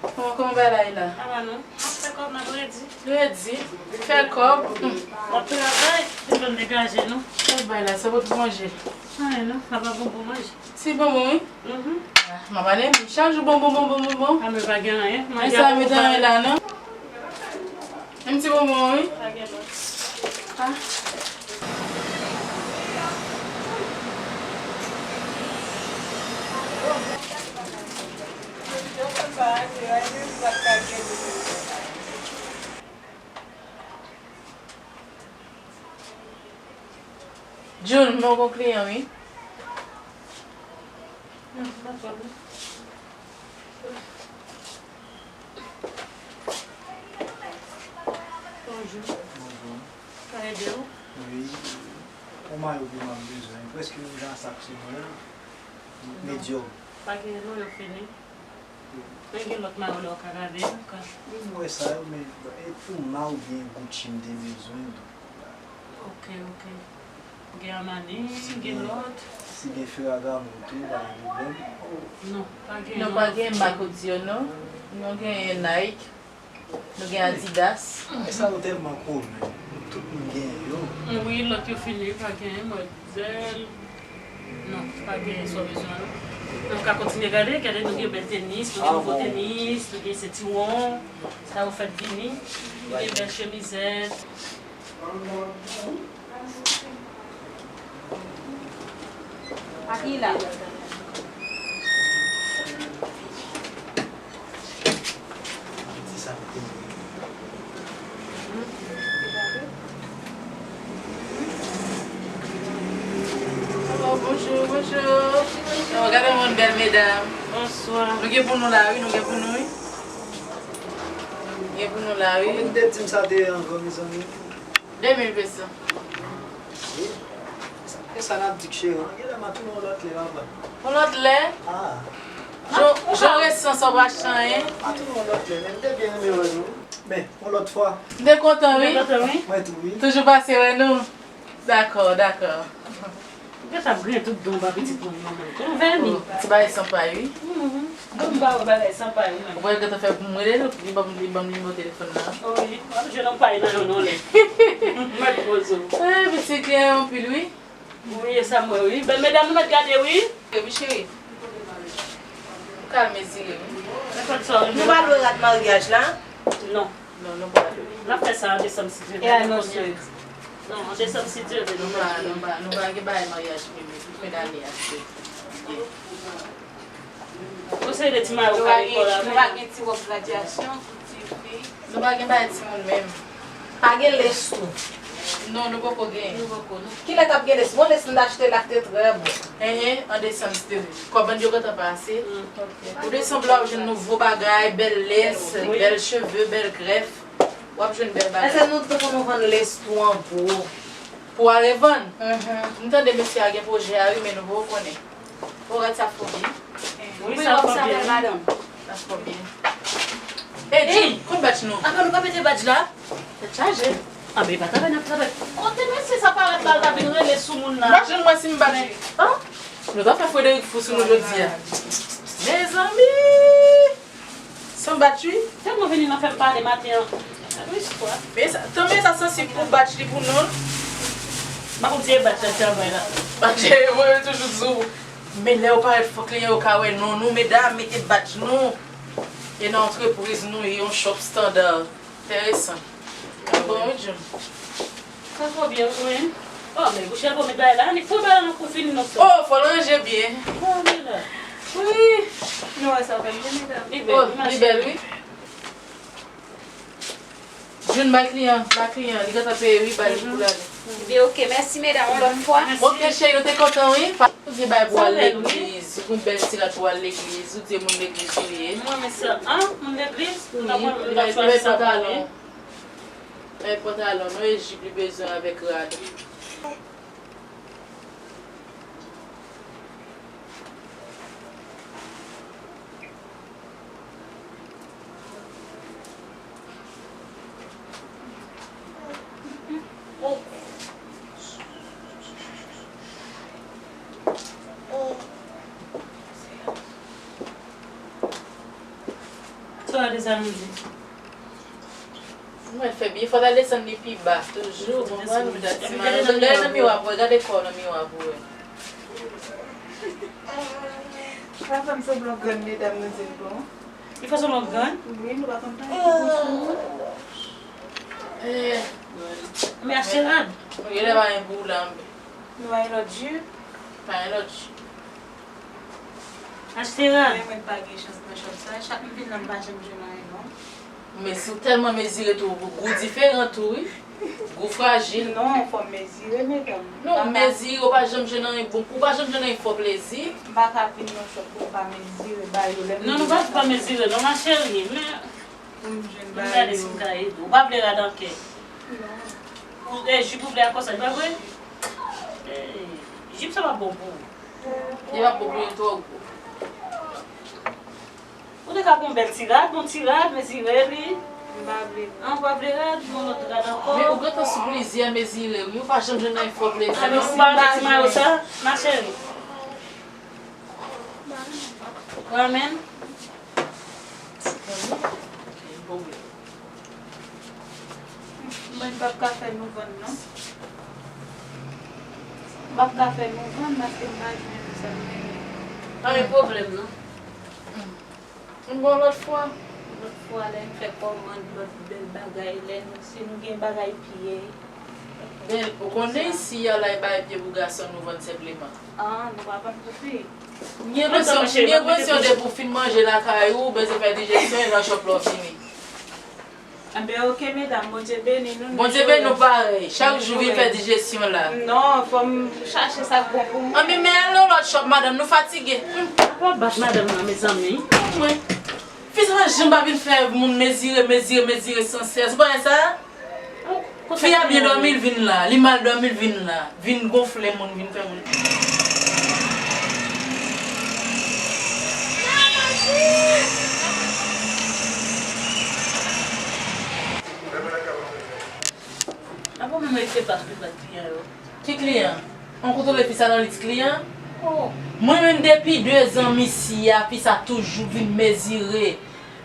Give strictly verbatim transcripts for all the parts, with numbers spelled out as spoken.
Kòman, kòman bagay la ye la? Sa va non? Ap fè kòb, m ap redi. Redi? Fè kòb? Hmm. W ap travay? Fè zòn degaje nou. Kòb bay la, sa pou manje. Anyen non, sa pa bon pou manje. Ti bonbon, wi. Mhm. Ah, manman Nemi, chak jou bonbon, bonbon, bonbon. Ah, men pa gen anyen. Men sa met anyen la, non? Yon ti bonbon, wi. Pa gen lòt. Ah. Jun, mwen gon kliyan, wi. Bonjou. Bonjou. Ka ede w? Wi. Yon mayo pou m ap bezwen. Prèske yon jan sak sou mwen. Medyòm. Pa gen non, yo fini. Men gen lòt mayo la w ka gade, ou ka. Wi, m wè sa yo, men e Puma oubyen Gucci m te bezwen, donk. Ok, ok. Gen Armani, gen lòt. Si gen Ferragamo tou, pa gen pwoblèm. Non, pa gen. Non, pa gen mak Dior, non. Nou genyen Nike. Nou gen Adidas. E sa yo tèlman komen. Tout moun genyen yo. Wi, lòt yo fini, pa genyen, mòdèl. Non, pa genyen sa w bezwen, non. Men w ka kontinye gade, gade, nou gen bèl tenis, nou gen nouvo tenis, nou gen sentiwon, sa yo fèt vini, nou gen bèl chemizèt. Akila. Hello, bonjou, bonjou. Oh, gade yon bèl medam. Bonswa. Nou gen pou nou la, wi, nou gen pou nou, wi. Nou gen pou nou la, wi. Konbyen w te di m sa te ye ankò, mezanmi? De mil peso. E sa, e sa n ap di k cheri, an genlè m a tounen yon lòt lè, papa. Yon lòt lè? Ah. Jan, jan resan sa w pa achte anyen. M a tounen yon lòt lè, men m te byen renmen wè nou. Men, yon lòt fwa. M te kontan, wi. M te kontan, wi. Mwen tou, wi. Toujou pase wè nou. Dakò, dakò. Ou gentan griyen tout dan w ba pitit mwen yo, manman. Konn vèni. Oh, ti bagay san pay, wi. Mhm. Bon, m pa wè bagay san pay, wi, manman. Ou wè l gentan fè pou m rele l, li ban m, li ban m nimewo telefòn nan. Oh, wi. W ap jwenn yon pay nan yon non lè. Mèt poze w. Eh, pitit li anpil, wi. Wi, e sa m wè, wi. Bèl medam, nou mèt gade, wi. Wi, cheri. Ou ka al mezire, wi. Nenpòt sa w vle. Nou pa lwe rad maryaj la? Non. Non, nou pa lwe. N ap fè sa an desanm, si Dye vle. E anniversary? Non, an desanm, si Dye vle, nou pa, nou pa, nou pa gen bagay maryaj premye, tout fen dane a, se. Ou se de ti mayo ka lekòl la, nou pa gen ti wòb gradyasyon pou ti fi. Nou pa gen bagay timoun menm. Pa gen lès tou? Non, nou poko gen. Nou poko, non. Kilè k ap gen lès? Bon, lès m t achte la k te trè bon. Enhen, an desanm, si Dye vle. Kòmand yo gentan pase. Mm, ok. Pou desanm la, w ap jwenn nouvo bagay, bèl lès, wi, bèl cheve, bèl grèf. W ap jwenn bèl bagay. Èske nou t pou nou vann lès tou an gwo? Pou ale vann? Mhm. M tande mesye a gen pwojè a wi, men nou poko konnen. O, rad sa fò byen. Wi, sa fò byen, wi. Sa fò byen. Ey, Jim, kot badj nou? Apa nou pa mete badj la? Tèt chaje. A, men e pa travay n ap travay. Kote mesye sa parèt la, l ta vin rele sou moun nan? M pa janm wè si m badj. An? Nou ta fè Frederick fou sou nou jodi a. Mezanmi! San batri? Tèlman vini nan fè m pale maten an. Wi, swa. Men sa, tanmen sa sansib pou batri pou nou. M pa konn si e batri la travay la. Batri, mwen, yo toujou di w. Men lè yo parèt fò kliyan yo ka wè non nou, medam, mete batri nou. E nan antrepriz nou, e yon shop standard. Enteresan. Bon, wi, Jim. Sa twò byen, wi. Oh, men bouch la pou met bagay la. Annik pou bagay la nan kou fini non, sè. Oh, fò l ranje byen. Oh, men la. Wi. Nou wè sa bèl, wi, medam. Li bèl, oh, wi, li bèl, wi. Jim, bay kliyan, bay kliyan. Li gentan peye, wi, bay li pou l ale. Ebyen, ok, mèsi, medam, yon lòt fwa. Ok, cheri, nou te kontan, wi. Ou di bay pou al legliz, ou gon bèl ti rad pou al legliz, ou di moun legliz ou ye. Mwen, men sè, an, moun legliz, ou ta pran, ou ta chwazi sa pou mwen. Bèl pantalon, nou e jip li bezwen avèk rad. Sa w desann di? Mwen fè byen, fò ta desann li pi ba toujou, ou konprann? Ou ta ti mal. Gade nan miwa pou wè, gade kò w nan miwa pou wè. Pa fè m sanblan grann medam nan di l bon. Li fè sanblan grann? Wi, nou pa konn pale pou sou. Eh. Men achte rad. Ou genlè pa gen pou w la, men. Nou pa gen lòt ji? Pa gen lòt ji. Achte rad. Men mwen pa gen chans nan shop sa. Chak m vin la, m pa janm jwenn anyen, non. Men si w tèlman mezire tou, gou diferan tou, wi. Gou frajil. Non, fò m mezire, medam. Non, mezire, ou pa janm jwenn anyen bon. Ou pa janm jwenn anyen fò plezi. M pa ka vin nan shop pou m pa mezire, ba yo lè m... Non, nou pa, pa mezire, non, ma chérie, men pou m jwenn ba yo. M gade si m ka ede w. Ou pa vle rad an kè? Non. Ou, e, jip ou vle a konsa, li pa vre? E, jip sa pa bon pou ou. Li pa bon pou li twò gwo. Ou te ka pran yon bèl ti rad, yon ti rad, mezire li. M pa vle. An, ou pa vle rad, yon lòt rad ankò. Men ou gentan sou plizyè mezire, wi. Ou pa janm jwenn anyen fò plezi. Alò, ou pa vle ti mayo sa, ma chérie? Ramen? Bon, wi. Mwen p ap ka fè nou vann, non. M p ap ka fè nou vann paske m pa jwenn sa m renmen. Pa gen pwoblèm, non. Yon bon lòt fwa. Lòt fwa, lè n fè kòmand, lòt bèl bagay, lè n, si nou gen bagay pye. Bèl, ou konnen isi a la, e bagay pye pou gason nou vann senpleman. Ah, nou pa vann pou fi. M gen enpresyon, m gen enpresyon depi w fin manje lakay ou, ou bezwen fè dijesyon, e nan shop la w vini. Enben, oke, medam, Bondye beni nou. Bondye beni nou parèy. Chak jou vin fè dijesyon la. Non, fò m chache sa k bon pou mwen. Anben, men al nan lòt shop, madanm, nou fatige. Hmm. Apa bat madanm nan, mezanmi? Mwen. Fi sa pa janm pa vin fè moun mezire, mezire, mezire san sès. Ou konnen sa? Fi a byen dòmi, l vin la. Li mal dòmi, l vin la. Vin gonfle moun, vin fè moun. Apa w menm rete pa sou plat kliyan yo? Ki kliyan? An kontwole fi sa nan lis kliyan? Oh. Mwen menm depi de zan m isi a, fi sa toujou vin mezire.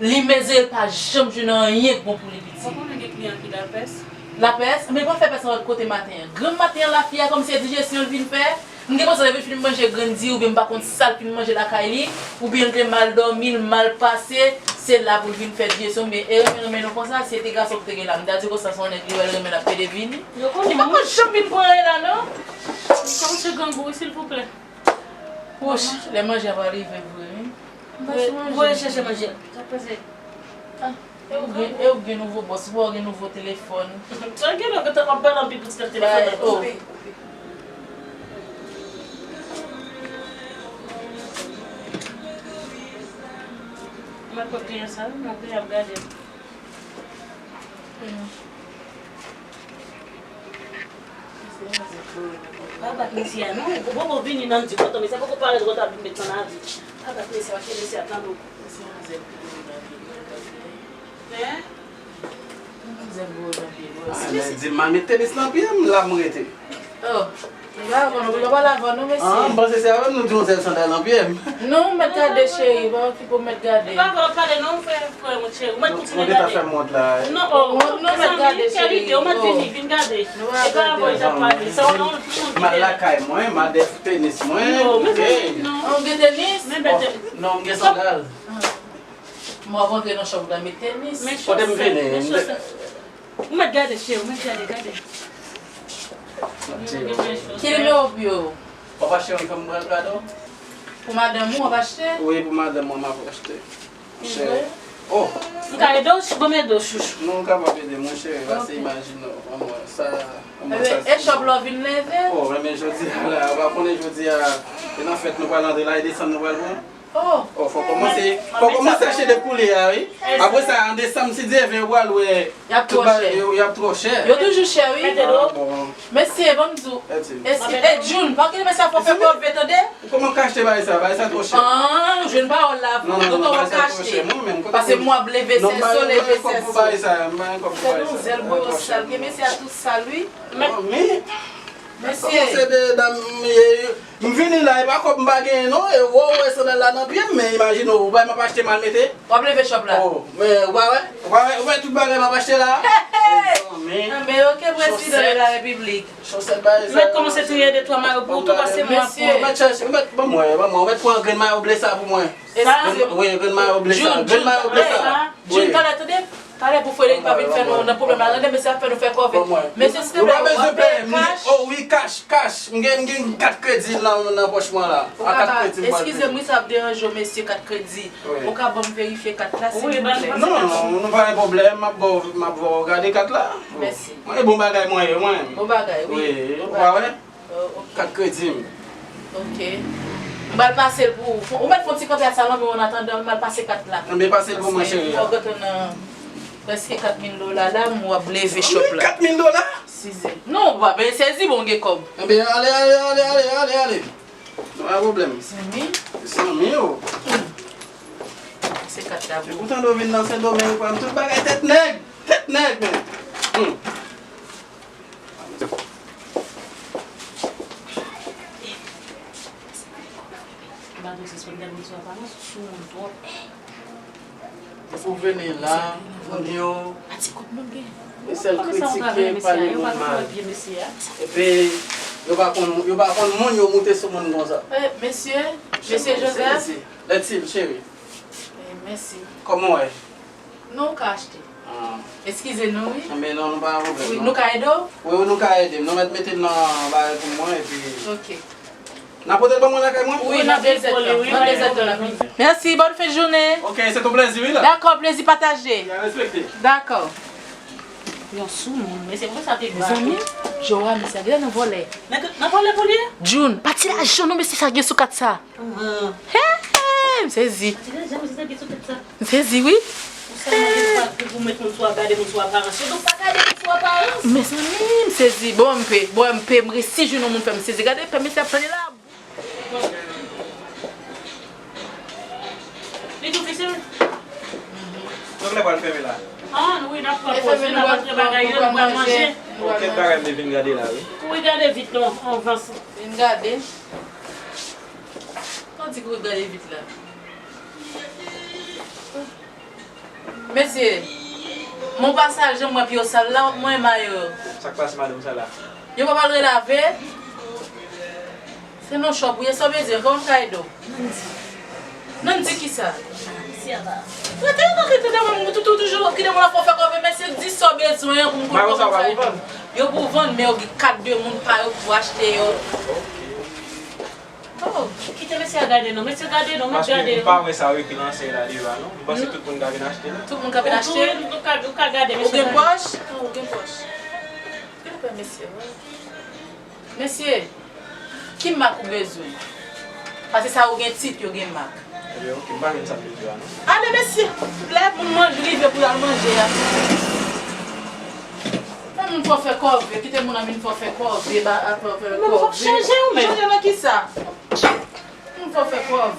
Li mezire, l pa janm jwenn anyen k bon pou li, pitit. Ou pa konnen gen kliyan ki lapès? Lapès? Men pa fè pès nan lòt kote maten an. Granm maten an la, fi a kòmsi se dijesyon l vin fè. M gen enpresyon depi l fin manje grenn di oubyen m pa konn sa l fin manje lakay li, oubyen l te mal dòmi, l mal pase, se la pou l vin fè dijesyon, oubyen e renmen renmen nou konsa, si se te gason m te gen la, m ta di konsa se yon nèg li wè l renmen l ap pede vini. Li pa konn janm vin pran anyen la, non. Kòman se grangou, wi, silvouplè? Wouch, lè manje ap rive vre, wi. Voye chèche manje. Sa pase? Ah, e ou gen, e ou gen nouvo bòs, ou pa gen nouvo telefòn. Sa gen lè w gentan ap pale anpil pou ti telefòn nan. Oh. Mwen kot kliyan sa, mwen kliyan ap gade. Pa bat mesye a non, ou poko vini nan di kòtò, mesye a poko parèt, ou ta vin met nan lavi. Pa bat mesye a, paske mesye a tande w. Hein? Di m, mal met tenis nan pye m, la m rete. Oh. Li pa konn, ou pa pale avè nou, mesye. Ah, m panse se avè m nou di yon sèl sandal nan pye m. Non, ou mèt gade, cheri, pa okipe w, mèt gade. Li pa vle pale non, frè, frè mwen, cheri. Ou mèt kontinye gade. Ou gentan fè m wont la. Non, oh, non, mèt gade, cheri. Ou mèt vini, vin gade. E pa avè w, li t ap pale. Se yon, yon, yon. M al lakay mwen, m al dèf tenis mwen. Non, men non. Ou gen tenis? Men bèl tenis. Non, m gen sandal. M ap rantre nan chanm ou ta met tenis. Kote m vini? Ou mèt gade, cheri, ou mèt gade, gade. Ki nimewo pye w? W ap achte yon fè m pran kado? Pou madanm ou, w ap achte? Wi, pou madanm mwen, m ap achte. Cheri. Oh. M ka ede w, chou, ban m ede w, chouchou. Non, ou kapab ede mwen, cheri, paske imajine w, anmwey, sa, anmwey, sa. E chòp la w vin leve? Oh, renmen jodi a la, ou pa konnen jodi a, e nan fèt nou pral antre la, e desann nou pral pran. Oh, fò kòmanse, fò kòmanse achte de koulye a, wi. Apre sa, an desanm, si Dye vle, ou pral wè. Y ap twò chè. Yo, y ap twò chè. Yo toujou chè, wi. Ah, bon. Mesye, ban m di w. E June, pa kite mesye a fè w fè pòv, tande? Ou kòman ka achte bagay sa? Bagay sa twò chè. Ah, jwenn pawòl la, non, non, non, bagay sa twò chè. Mwen menm, kote paske m wè w ap leve sèso, leve sèso. Mwen pa gen kòb pou bagay sa, mwen pa gen kòb pou bagay sa. Tande yon zèl bwoyo sal, gen mesye a tou sal, wi. Non, men. Mesye. Kòman se de dam m ye? M vini la, e pa kòb m pa genyen non. E wè, w wè sandal la nan pye m, men imajine w, ou pa wè m ap achte m al mete? W ap leve shop la? Oh, men ou pa wè? Ou pa wè, ou wè tout bagay m ap achte la? Hey, hey! Mezanmi. Anben, ok, prezidan de la repiblik. Chosèt bagay sa. Ou mèt kòmanse touye de twa mayo pou ou tou, pase mwen pou ou. Ou mèt chèche, ou mèt, ban mwen, ban mwen, ou mèt pran grenn mayo ble sa pou mwen. Eskize m. Wi, grenn mayo ble sa. Grenn mayo ble sa. Jun, talè, tande. Talè pou Frederick pa vin fè nou nan pwoblèm la. Tande, mesye ap fè nou fè kòve. Mesye, silteplè, w ap peye kach? Oh wi, kach, kach. M gen, m gen kat kredi nan, nan pòch mwen la. A kat kredi m pral peye. Eskize m, wi, sa ap deranje w, mesye, kat kredi. Ou ka ban m verifye kat la, silvouplè? Non, non, non, nou pa gen pwoblèm. M ap ba w, m ap ba w gade kat la. Mèsi. Mwen, e bon bagay mwen ye, mwen. Bon bagay, wi. Wi, ou pa wè? Oh, ok. Kat kredi m. Ok. M pral pase l pou ou. Ou mèt fè yon ti kanpe a salon, men an atandan, m pral pase kat la. Anben, pase l pou mwen, cheri. Fò w gentan nan prèske kat mil dola la, m w ap leve shop la. Kat mil dola? Size. Non, ou pa byen sezi, bon, gen kòb. Anben, ale, ale, ale, ale, ale, ale. Pa gen pwoblèm. San mil? San mil, o. Se kat la, bro. Epoutan nou vin nan Sendomeng, pran tout bagay tèt nèg. Tèt nèg, men. Hmm. Ou vini la, moun yo, yo sèl kritike, pale moun mal. Epi, yo pa konn, yo pa konn moun, yo moute sou moun konsa. Eh, mesye, mesye Joseph. Let's see, cheri. Eh, mèsi. Kòman w ye? Non, ou ka achte. Ah. Eskize nou, wi. Anben non, nou pa gen pwoblèm, non. Wi, nou ka ede w? Wi, wi, nou ka ede m. Nou mèt mete l nan bagay pou mwen, epi. Ok. N a pote l ban mwen lakay mwen? Wi, nan de zèdtan. Nan de zèdtan n ap vini. Mèsi, bòn fen jounen. Ok, se ton plèzi, wi, la. Dakò, plezi pataje. Byen respekte. Dakò. Yon soumoun, mesye, mwen sa te ba. Mezanmi, Jowa, mesye, gade nan vòlè. Nan, nan vòlè pou li ye? Jun, pa ti lajan non, mesye, sa gen sou kat sa. Hey, hey, m sezi. M sezi, wi. Ou sèlman gen dwa pou, pou met moun sou, ap gade moun sou aparans yo. Donk, pa gade moun sou aparans. Mezanmi, m sezi. Bon, m pe, bon, m pe, m resi jwenn yon moun fè m sezi. Gade, pè mesye ap pale la. Li tou fise, wi. Donk, lè pral fèmen la. Ah, wi, n ap pran poz, wi, n ap rantre bagay yo, nou pral manje. Kèk bagay m te vin gade la, wi. Kouri gade vit non, anvanse. Vin gade. Ou di kouri gade vit la. Mesye, mon pa sal, jan m wè pye w sal la, w ap manyen mayo yo. Sa k pase madanm sa la? Yo pa pral relave? Se nan shop ou ye, sa w bezwen, kòman m ka ede w? Nandy kisa? Rete nan, rete nan, moun tou, tou, toujou kite moun ap fè kòve, mesye, di sa w bezwen pou m konn kòman m ka ede w. Yo pou vann, men yo gen kat de moun pa yo pou achte yo. Oh, kite mesye a gade non. Mesye gade non, mèt gade non. Paske m pa wè sa yo ekri nan ansèy la devan non. M panse tout moun ka vin achte la. Tout moun ka vin achte? Ou tou, ou ka, ou ka gade mesye. Ou gen pòch? Oh, ou gen pòch. Kite pè mesye, wè. Mesye, ki mak ou bezwen? Paske sa yo gen tit, yo gen mak. Ebyen, ok, m pa jwenn sa m bezwen an non. Ale mesye, lè moun manje, rive pou y al manje a. Fè moun fò fè kòve, kite moun nan vin fò fè kòve, ba, fò fè kòve. Moun fò chanje ou menm. Chanje nan kisa? Moun fò fè kòve.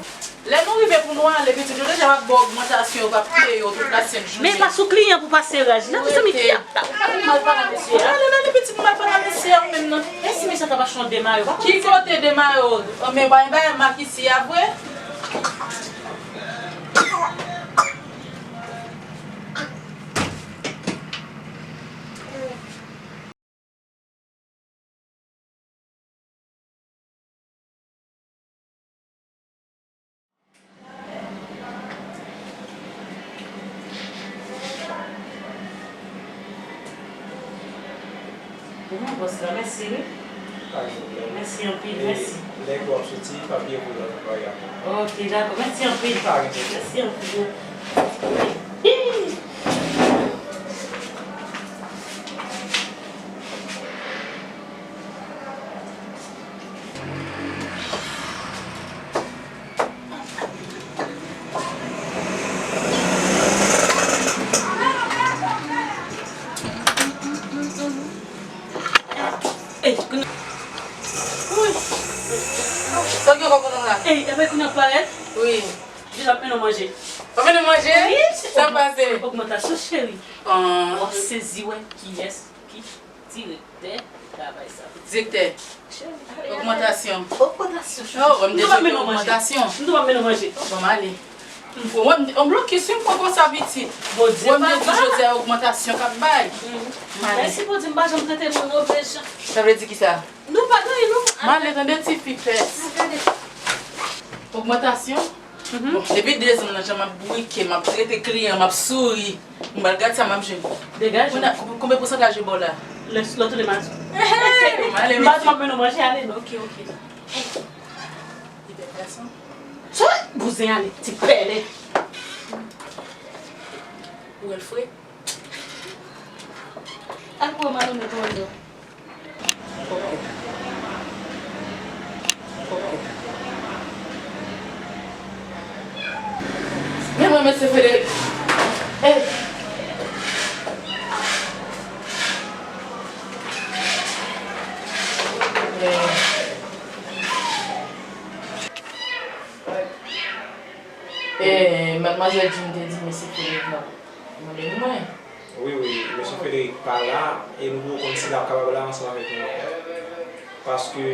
Lè nou rive pou nou ale, pitit, yo deja ap ba w ogmantasyon, yo p ap peye w tout la senk jounen. Men e pa sou kliyan pou pase raj la, mezanmi, ki ap. Ou mal pale a mesye a. Ale, ale, pitit, ou mal pale a mesye a ou menm nan. E si mesye ta pa chon demaye w? Ki kote demaye w? Men bay, bay mak isi a vre. Bon, bòs la, mèsi, wi. Pa gen pwoblèm. Mèsi anpil, mèsi. Lè ke w ap soti, pa bliye voye lòt anplwaye a pou mwen. Ok, dakò. Mèsi anpil. Pa gen pwoblèm. Mèsi anpil. Ey, kounye a. Wi. Sa w gen kòb nan la? Ey, epi kounye a parèt? Wi. Jis ap mennen w manje. W ap mennen w manje? Wi, se sa pase. Ogmantasyon, cheri. Ah. W ap sezi wè kiyès ki Direktè travay sa. Direktè, ogmantasyon. Ogmantasyon. Oh, wè m te jwe ogmantasyon. M tou pa mennen manje. Bon, m ale. Wè m, on blokis wi, m pran konsa pitit. Bondye papa. Wè m te di jodi a ogmantasyon k ap bay. M ale. Mèsi Bondye, m pa janm trete moun move jan. Sa vle di kisa? Nou pa gen non. M ale tande tifi pès. Ogmantasyon? Bon, depi dezan m nan, jan m ap bourike, m ap trete kliyan, m ap souri. M pral gad sa m ap jwenn. Degaje. Konbyen pousantaj yo ba w la? Lè, lè tounen m a di w. M ale, m pa t ap mennen w manje, ale non. Ok, ok. Li bèl gason. Sot bouzen ale, ti pèlen. Ou wè l fre? Al pou w malonet ou wè l. Men mwen, mesye Frederic. Ey! Ey! Ey, madmwazèl Jean te di mesye Frederic l ap mande mwen. Wi, wi, mesye Frederic pa la, e nou poko konn si l ap kapab la ansanm avèk nou ankò. Paske,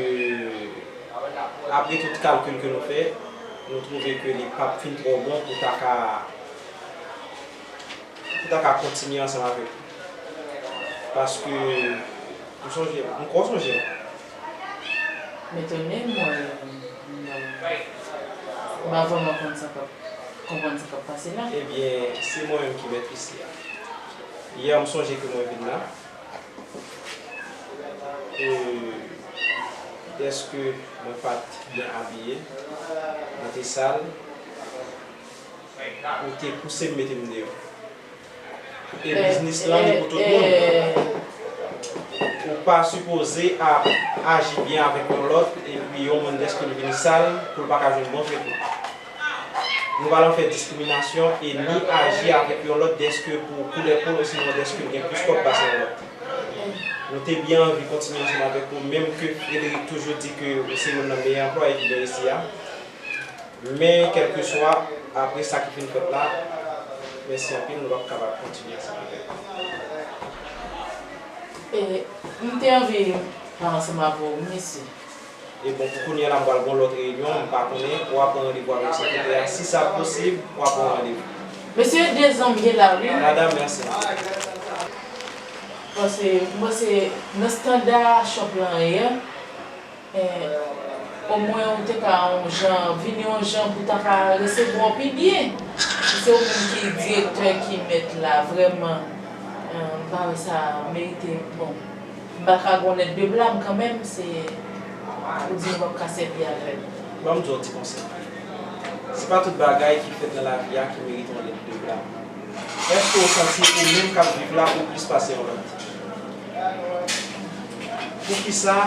apre tout kalkil ke nou fè, nou twouve ke li p ap fin twò bon pou ta ka, pou ta ka kontinye ansanm avèk li. Paske, m sonje, m kwè w sonje m. M etone, mwen, m, m pa vrèman konn sa k ap, konprann sa k ap pase la. Ebyen, se mwen menm ki mèt isi a. Yè, m sonje ke mwen vin la. E, dèske mwen pa t byen abiye, mwen te sal, ou te pouse m mete m deyò. E biznis lan, li pou tout moun. Ou pa sipoze ap aji byen avèk yon lòt, epi yon moun dèske li vin sal, pou l pa ka jwenn bon tretman. Nou pa lan fè diskriminasyon e ni aji avèk yon lòt dèske pou koulè po l, osinon dèske l gen plis kòb pase yon lòt. Nou te byen anvi kontinye ansanm avèk ou, menm ke Frederic toujou di ke ou se youn nan meyè anplwaye ki gen isi a. Men, kèlkeswa, apre sa ki fin fèt la, mèsi anpil, nou p ap kapab kontinye ansanm avèk ou. E, m te anvi pale ansanm avè w, mesye. E bon, pou kounye a la, m pral gon lòt reyinyon, m pa konnen, w a pran randevou avèk sekretè a. Si sa posib, w a pran randevou. Mesye, dezan m ye la, wi. Madanm, mèsi. Paske, m panse, nan estanda shop lan ye, Eh, omwen ou te ka yon jan, vini yon jan pou ta ka resevwa w pi byen. Si se ou menm ki direktè, ki mèt la, vrèman, eh, m pa wè sa merite, bon, m pa ka gon lèt de blam kanmenm, se, ou di nou p ap ka sèvi avè l. Ban m di w yon ti konsèy. Se pa tout bagay ki fèt nan lavi a ki merite yon lèt de blam. Èske w santi ou menm k ap viv la ou plis pase yon lòt? Poukisa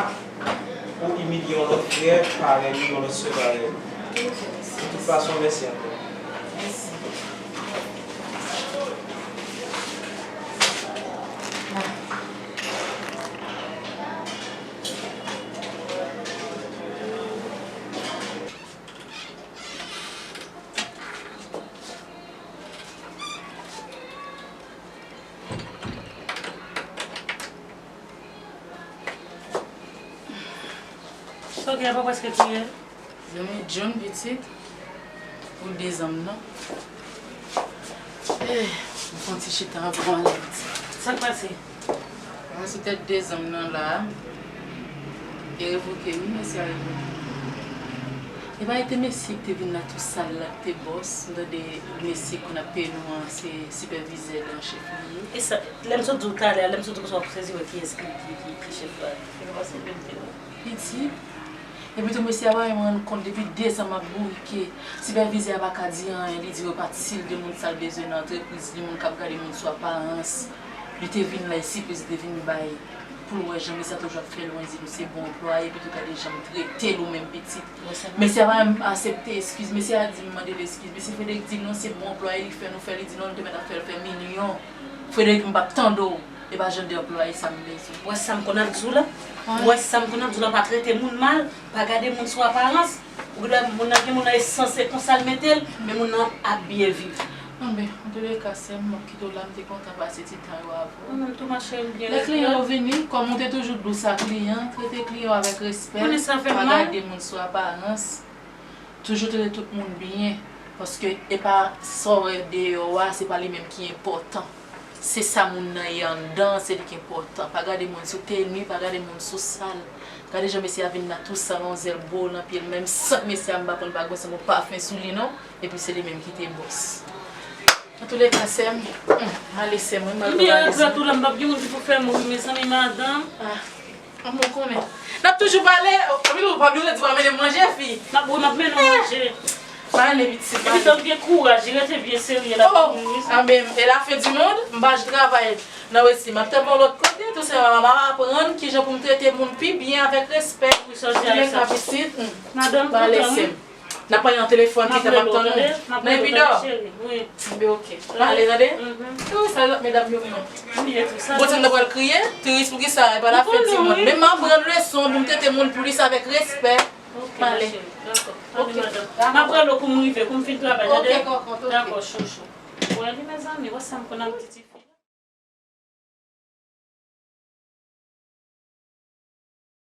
ou imilye yon lòt frè parèy ou, yon lòt sè parèy ou? De tout fason, mèsi ankò. Sa w gen an pa prèske kriye? Zanmi John pitit, pou dezan m nan. Eh, m fè yon ti chita anvan m ale pitit. Sa k pase? Mwen sou tèt dezan m nan la. Yo revoke m wi, mesye a revoke m. E pa e te mesye ki te vin la tou sal la, ki te bòs. M tande mesye ki konn ap peye nou an, se sipèvizè li an chèf li ye. E sa, lè m sot di w talè a, lè m sot di w konsa w ap sezi wè kiyès ki, ki, ki, ki chèf la. Se pa se menm te la. Pitit. Epi tou, mesye a pa menm rann kont, depi dezan m ap bourike. Sipèvizè a pa ka di anyen, li di yo pa t sil de moun sa l bezwen nan antrepriz li, moun k ap gade moun sou aparans. Li te vin la, li sipoze te vin bay pou l wè jan mesye a toujou ap fè lwanj, di nou se bon anplwaye, epi tou gade jan m trete l ou menm pitit. Mesye a pa menm aksepte eskiz, mesye a di m mande l eskiz. Mesye Frederic di m non, se bon anplwaye li fè nou fè, li di non, nou te mèt ap fè l fè milyon. Frederic, m p ap tande w. E pa jan de anplwaye sa m bezwen. Ou wè sa m konn ap di w la? Ou wè sa m konn ap di w la, pa trete moun mal, pa gade moun sou aparans. Ou wè moun nan, gen moun nan e sanse konsa l mete l, men moun nan ap byen viv. Anben, Antouleka, sè m, m ap kite w la, m te kontan pase ti tan yo avè w. Mwen menm tou, ma cheri, m byen. Lè kliyan yo vini, kòm ou te toujou dous a kliyan, trete kliyan yo avèk respè, pa gade moun sou aparans. Toujou trete tout moun byen, paske e pa sa w wè deyò a, se pa li menm ki enpòtan. Se sa moun nan ye anndan, se li ki enpòtan. Pa gade moun sou teni, pa gade moun sou sal. Gade jan mesye a vin la tou sal, yon zèl bo nan pye l, menm sant mesye a m pa konn pa gen yon pafen sou li non, epi se li menm ki te bòs. Antouleka, sè m, hmm, m ale sè m, wi, m al travay. Ebyen, regrèt ou la, m p ap gen moun ki pou fè m ri, mezanmi, madanm. Ah, m konnen. N ap toujou pale, anpil ou pa bliye di w ap mennen m manje, fi. M ap, wi, m ap mennen w manje. M ale, pitit, m ale. Epi, fò w gen kouraj, rete byen serye la. Oh, ah, men, e la fin di mond, m pa travay nan resi. M ap tann yon lòt kote, tou sèlman m ap aprann kijan pou m trete moun pi byen avèk respè. Wi, sa w di a sa. Antouleka, pitit, hmm. Madanm, m ale, sè m. N ap pale nan telefòn, pitit, m ap tann ou. Nan epi dò. Enben, oke. M ale, tande. Wi, sa lòt medam yo menm. Bon, ti m ta pral kriye, tris, poukisa, e pa la fen di mond. Men m aprann leson pou m trete moun plis avèk respè. M ale. Oke. M ap rele w kou m rive, kou m fin travay, tande. Oke, kòkòt, oke. Dakò, chouchou. Wè li, mezanmi, wè sa m konn ap di ti